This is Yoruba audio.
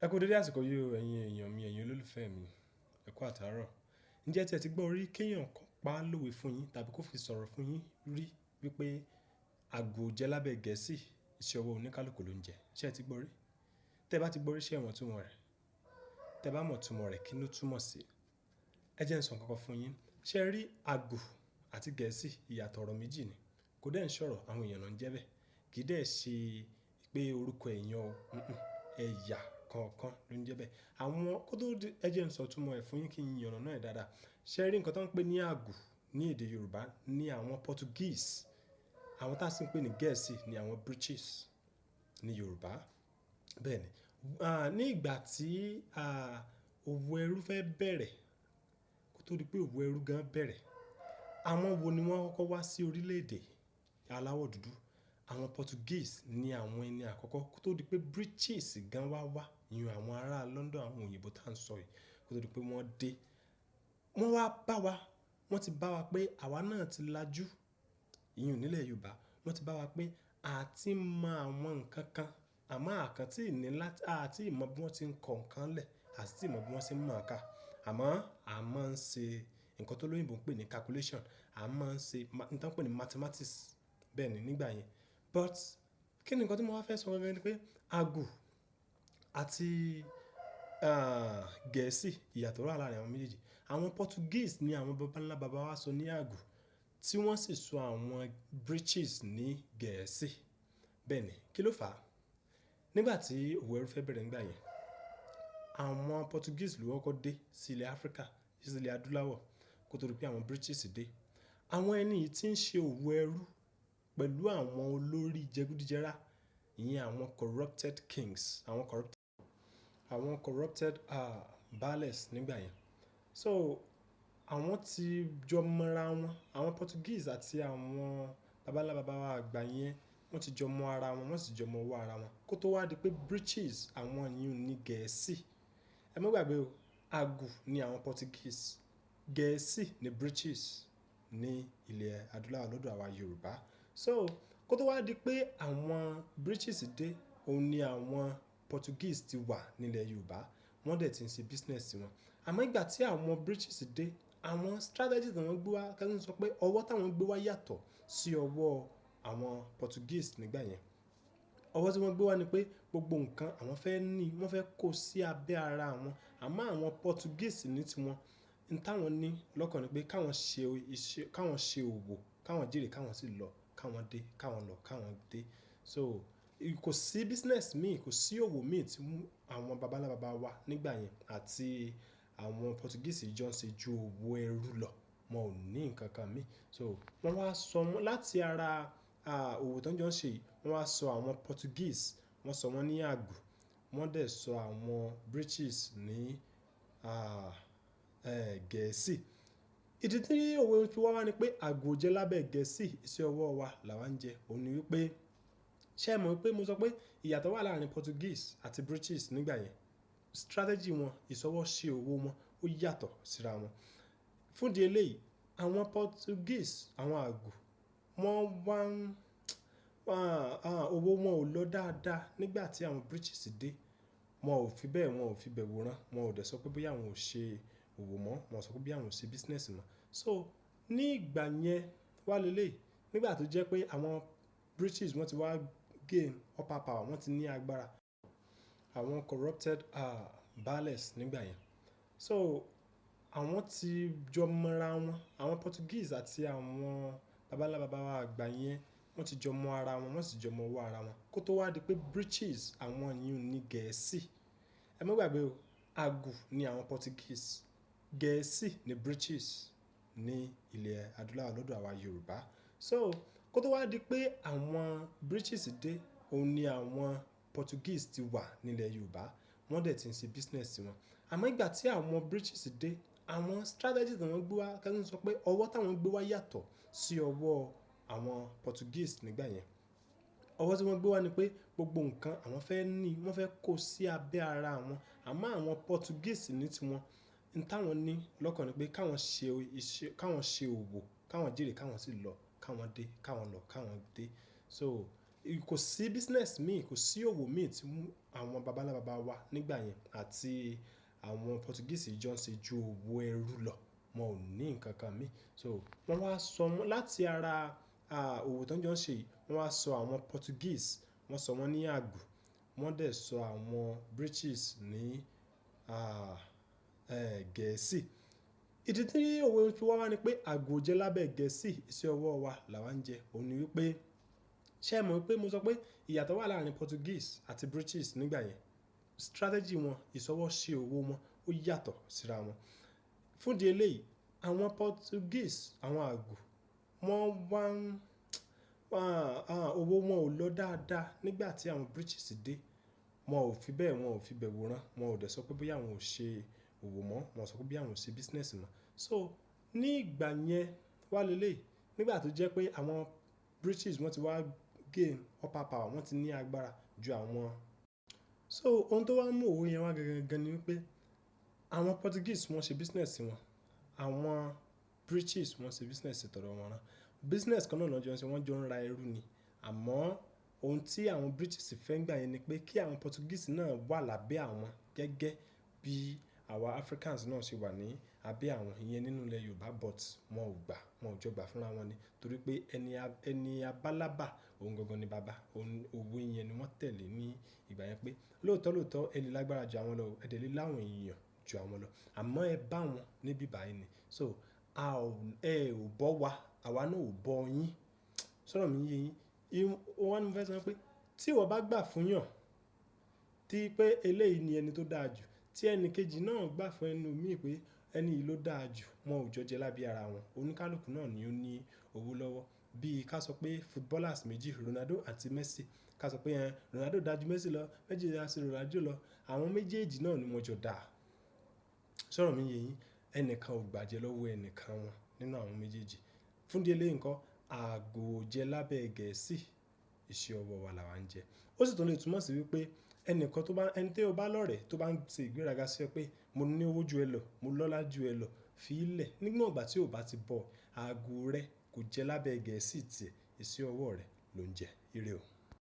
Ẹ kú dédé àsìkò yìí o, ẹ̀yin èèyàn mi, ẹ̀yin olólùfẹ́ mi. Ẹ kú àtàárọ̀. Ǹjẹ́ tí ẹ ti gbọ́ rí kéèyàn kan pa lówe fún yín tàbí kó fi sọ̀rọ̀ fún yín rí wípé àgò jẹ́ lábẹ́ Gẹ̀ẹ́sì, iṣẹ́ ọwọ́ oníkálukú ló ń jẹ. Ṣé ẹ ti gbọ́ rí? Tẹ́ bá ti gbọ́ rí, ṣé ẹ mọ̀ túmọ̀ rẹ̀? Tẹ́ bá mọ̀ túmọ̀ rẹ̀, kí ló túmọ̀ sí? Ẹ jẹ́ n sọ nǹkan kan fún yín. Ṣé ẹ rí àgò àti Gẹ̀ẹ́sì, ìyàtọ̀ ọ̀rọ̀ méjì ni. Kò dẹ̀ ń sọ̀rọ̀, àwọn èèyàn náà ń jẹ́ bẹ́ẹ̀. Kì í dẹ̀ ṣe pé orúkọ èèyàn o. Ẹ̀yà kọ̀ọ̀kan ló ń jẹ́ bẹ́ẹ̀. Àwọn kó tó di, ẹ jẹ́ n sọ túmọ̀ ẹ̀ fún yín kí n yànnàná ẹ̀ dáadáa. Ṣé ẹ rí nǹkan tó ń pè ní àgò ní èdè Yorùbá ní àwọn Portuguese, àwọn tá sì ń pè ní Gẹ̀ẹ́sì ní àwọn British ní Yorùbá. Bẹ́ẹ̀ ni. Ní ìgbà tí òwò ẹrú fẹ́ bẹ̀rẹ̀, kó tó di pé òwò ẹrú gan bẹ̀rẹ̀, àwọn wo ni wọ́n kọ́kọ́ wá sí orílẹ̀-èdè aláwọ̀ dúdú? Àwọn Portuguese ní àwọn ẹni àkọ́kọ́ kó tó di pé British gan wá wá, ìyẹn àwọn ará London, àwọn òyìnbó tá ń sọ yìí, kó tó di pé wọ́n dé. Wọ́n wá bá wa, wọ́n ti bá wa pé àwa náà ti lajú, ìyẹn nílẹ̀ Yorùbá. Wọ́n ti bá wa pé a ti mọ àwọn nǹkan kan, àmọ́ a kàn tí ní láti, a tí mọ bí wọ́n ti ń kọ nǹkan lẹ̀, a sì tí mọ bí wọ́n ṣe ń mọ̀ ká. Àmọ́ a máa ń ṣe nǹkan tó lóyìnbo ń pè ní calculation, a máa ń ṣe nǹkan tó ń pè ní mathematics. Bẹ́ẹ̀ ni nígbà yẹn. But kí ni nǹkan tí mo wá fẹ́ sọ gangan ni pé àgò àti Gẹ̀ẹ́sì, ìyàtọ̀ wà láàrin àwọn méjèèjì. Àwọn Portuguese ní àwọn bàbá ńlá bàbá wa sọ ní àgò, tí wọ́n sì sọ àwọn British ní Gẹ̀ẹ́sì. Bẹ́ẹ̀ ni. Kí ló fà á? Nígbà tí òwò ẹrú fẹ́ bẹ̀rẹ̀ nígbà yẹn, àwọn Portuguese ló kọ́kọ́ dé sí ilẹ̀ Áfríkà, sí ilẹ̀ adúláwọ̀, kó tó di pé àwọn British dé. Àwọn ẹni yìí tí ń ṣe òwò ẹrú pẹ̀lú àwọn olórí jẹgúdújẹrá, ìyẹn àwọn corrupted kings, àwọn corrupted baálẹ̀ nígbà yẹn. So àwọn ti jọ mọ́ra wọn, àwọn Portuguese àti àwọn bàbá ńlá bàbá wa àgbà yẹn, wọ́n ti jọ mọ ara wọn, wọ́n sì jọ mọ ọwọ́ ara wọn. Kó tó wá di pé British, àwọn yìí ní Gẹ̀ẹ́sì. Ẹ má gbàgbé o, àgò ní àwọn Portuguese, Gẹ̀ẹ́sì ní British ní ilẹ̀ adúláwọ̀ lọ́dọ̀ àwa Yorùbá. So kó tó wá di pé àwọn British dé, òun ni àwọn Portuguese ti wà nílẹ̀ Yorùbá. Wọ́n dẹ̀ ti ń ṣe business wọn. Àmọ́ ìgbà tí àwọn British dé, àwọn strategy tí wọ́n gbé wá, kí wọ́n sọ pé ọwọ́ táwọn gbé wá yàtọ̀ sí ọwọ́ àwọn Portuguese nígbà yẹn. Ọwọ́ tí wọ́n gbé wá ni pé gbogbo nǹkan àwọn fẹ́ ní, wọ́n fẹ́ kó sí abẹ́ ara wọn. Àmọ́ àwọn Portuguese ní tiwọn, n táwọn ní lọ́kàn ni pé káwọn ṣe iṣẹ́, káwọn ṣe òwò, káwọn jèrè, káwọn sì lọ, káwọn dé, káwọn lọ, káwọn dé. So kò sí business míì, kò sí òwò míì tí àwọn bàbá ńlá bàbá wa nígbà yẹn àti àwọn Portuguese jọ ń ṣe ju òwò ẹrú lọ. Wọn ò ní nǹkan kan mí. So wọ́n wá sọ láti ara òwò tó ń jọ ń ṣe yìí, wọ́n wá sọ àwọn Portuguese, wọ́n sọ wọ́n ní àgò, wọ́n dẹ̀ sọ àwọn British ní Gẹ̀ẹ́sì. Ìdí tí òwe fi wá wá ni pé àgò jẹ́ lábẹ́ Gẹ̀ẹ́sì, iṣẹ́ ọwọ́ wa làwa ń jẹ. Òun ni wípé, ṣé ẹ mọ̀ wípé mo sọ pé ìyàtọ̀ wà láàrin Portuguese àti British nígbà yẹn? Strategy wọn, ìṣọwọ́ ṣe òwò wọn ó yàtọ̀ síra wọn. Fún ìdí eléyìí, àwọn Portuguese, àwọn àgò, wọ́n wá ń, òwò wọn ò lọ dáadáa nígbà tí àwọn British dé. Wọn ò fi bẹ́ẹ̀, wọn ò fi bẹ̀ wòran. Wọn ò dẹ̀ sọ pé bóyá àwọn ò ṣe òwò mọ́, wọn ò sọ pé bóyá àwọn ò ṣe business mọ́. So ní ìgbà yẹn wá lélẹ̀, nígbà tó jẹ́ pé àwọn British wọ́n ti wá gain upper power, wọ́n ti ní agbára. Àwọn corrupted baálẹ̀ nígbà yẹn. So àwọn ti jọ mọ́ra wọn, àwọn Portuguese àti àwọn bàbá ńlá bàbá wa àgbà yẹn, wọ́n ti jọ mọ ara wọn, wọ́n sì jọ mọ ọwọ́ ara wọn. Kó tó wá di pé British, àwọn yìí ní Gẹ̀ẹ́sì. Ẹ má gbàgbé o, àgò ní àwọn Portuguese, Gẹ̀ẹ́sì ní British ní ilẹ̀ adúláwọ̀ lọ́dọ̀ àwa Yorùbá. So kó tó wá di pé àwọn British dé, òun ni àwọn Portuguese ti wà nílẹ̀ Yorùbá. Wọ́n dẹ̀ ti ń ṣe business wọn. Àmọ́ ìgbà tí àwọn British dé, àwọn strategy tí wọ́n gbé wá, kí wọ́n sọ pé ọwọ́ táwọn gbé wá yàtọ̀ sí ọwọ́ àwọn Portuguese nígbà yẹn. Ọwọ́ tí wọ́n gbé wá ni pé gbogbo nǹkan àwọn fẹ́ ní, wọ́n fẹ́ kó sí abẹ́ ara wọn. Àmọ́ àwọn Portuguese ní tiwọn, n táwọn ní lọ́kàn ni pé káwọn ṣe iṣẹ́, káwọn ṣe òwò, káwọn jèrè, káwọn sì lọ, káwọn dé, káwọn lọ, káwọn dé. So Kò sí business míì, kò sí òwò míì tí àwọn baba ńlá baba wa nígbà yẹn àti àwọn Portuguese jọ ń ṣe ju òwò ẹrú lọ. Wọn ò ní nǹkan kan mí. So wọ́n wá sọ wọ́n láti ara òwò tó ń jọ ń ṣe yìí, wọ́n wá sọ àwọn Portuguese, wọ́n sọ wọ́n ní àgù, wọ́n dẹ̀ sọ àwọn British ní Gẹ̀ẹ́sì. Ìdí tí òwe fi wá wá ni pé àgù ò jẹ́ lábẹ́ Gẹ̀ẹ́sì, iṣẹ́ ọwọ́ wa làwa ń jẹ. Òun ni wípé, ṣé ẹ mọ̀ wípé mo sọ pé ìyàtọ̀ wà láàrin Portuguese àti British nígbà yẹn? Strategy wọn, ìṣọwọ́ ṣe òwò wọn ó yàtọ̀ síra wọn. Fún ìdí eléyìí, àwọn Portuguese, àwọn àgù, wọ́n wá ń, òwò wọn ò lọ dáadáa nígbà tí àwọn British dé. Wọn ò fi bẹ́ẹ̀, wọn ò fi bẹ́ẹ̀ wòran. Wọn ò dẹ̀ sọ pé bóyá àwọn ò ṣe òwò mọ́, wọn ò sọ pé bóyá àwọn ò ṣe business mọ́. So ní ìgbà yẹn wá léleyìí, nígbà tó jẹ́ pé àwọn British wọ́n ti wá gain upper power, wọ́n ti ní agbára ju àwọn. So ohun tó wá mú òwe yẹn wá gangan gan ni wípé àwọn Portuguese wọ́n ṣe business wọn, àwọn British wọ́n ṣe business tọ̀dọ̀ wọn ná. Business kan náà ló jọ ń ṣe, wọ́n jọ ń ra ẹrú ni. Àmọ́ ohun tí àwọn British fẹ́ nígbà yẹn ni pé kí àwọn Portuguese náà wà lábẹ́ àwọn gẹ́gẹ́ bí àwa Africans náà ṣe wà ní abẹ́ àwọn ìyẹn nínú ilẹ̀ Yorùbá, but wọn ò gbà, wọn ò jọ gbà fúnra wọn ni. Torí pé ẹni abálábà, òun gangan ni baba. Òwe yẹn ni wọ́n tẹ̀lé ní ìgbà yẹn pé lóòótọ́ lóòótọ́ ẹ lè lágbára ju àwọn lọ, ẹ dẹ̀ lè láwọn èèyàn ju àwọn lọ. Àmọ́ ẹ bá wọn níbí báyìí ni. So a ò, ẹ ò bọ́ wa, àwa náà ò bọ́ yín. Sọ̀rọ̀ mi yé yín? Wọ́n ní mo fẹ́ sọ pé tí ìwọ bá gbà fún yàn tí pé eléyìí ni ẹni tó dáa jù, tí ẹni kejì náà gbà fún ẹni mìí pé ẹni yìí ló dáa jù, wọn ò jọ jẹ lábẹ́ ara wọn. Oníkálukú náà ni ó ní owó lọ́wọ́. Bí ká sọ pé footballers méjì, Ronaldo àti Messi. Ká sọ pé Ronaldo dá ju Messi lọ, Messi dá ju Ronaldo lọ. Àwọn méjèèjì náà ni wọ́n jọ dá. Sọ̀rọ̀ mi yé yín? Ẹnìkan ò gbàjẹ lọ́wọ́ ẹnìkan wọn nínú àwọn méjèèjì. Fún ìdí eléyìí ńkọ́, àgù ò jẹ lábẹ́ Gẹ̀ẹ́sì, iṣẹ́ ọwọ́ wa làwa ń jẹ. Ó sì tún lè túmọ̀ sí wípé ẹnìkan tó bá, ẹni tí ó bá lọ̀rẹ́ tó bá ń ṣe ìgbéraga sí ọ pé mo ní owó ju ẹ lọ, mo lọ́lá ju ẹ lọ, fi í lẹ̀. Nígbà ìgbà tí ó bá ti bọ̀, àgù rẹ kò jẹ lábẹ́ Gẹ̀ẹ́sì tì ẹ, iṣẹ́ ọwọ́ rẹ ló ń jẹ. Ire o.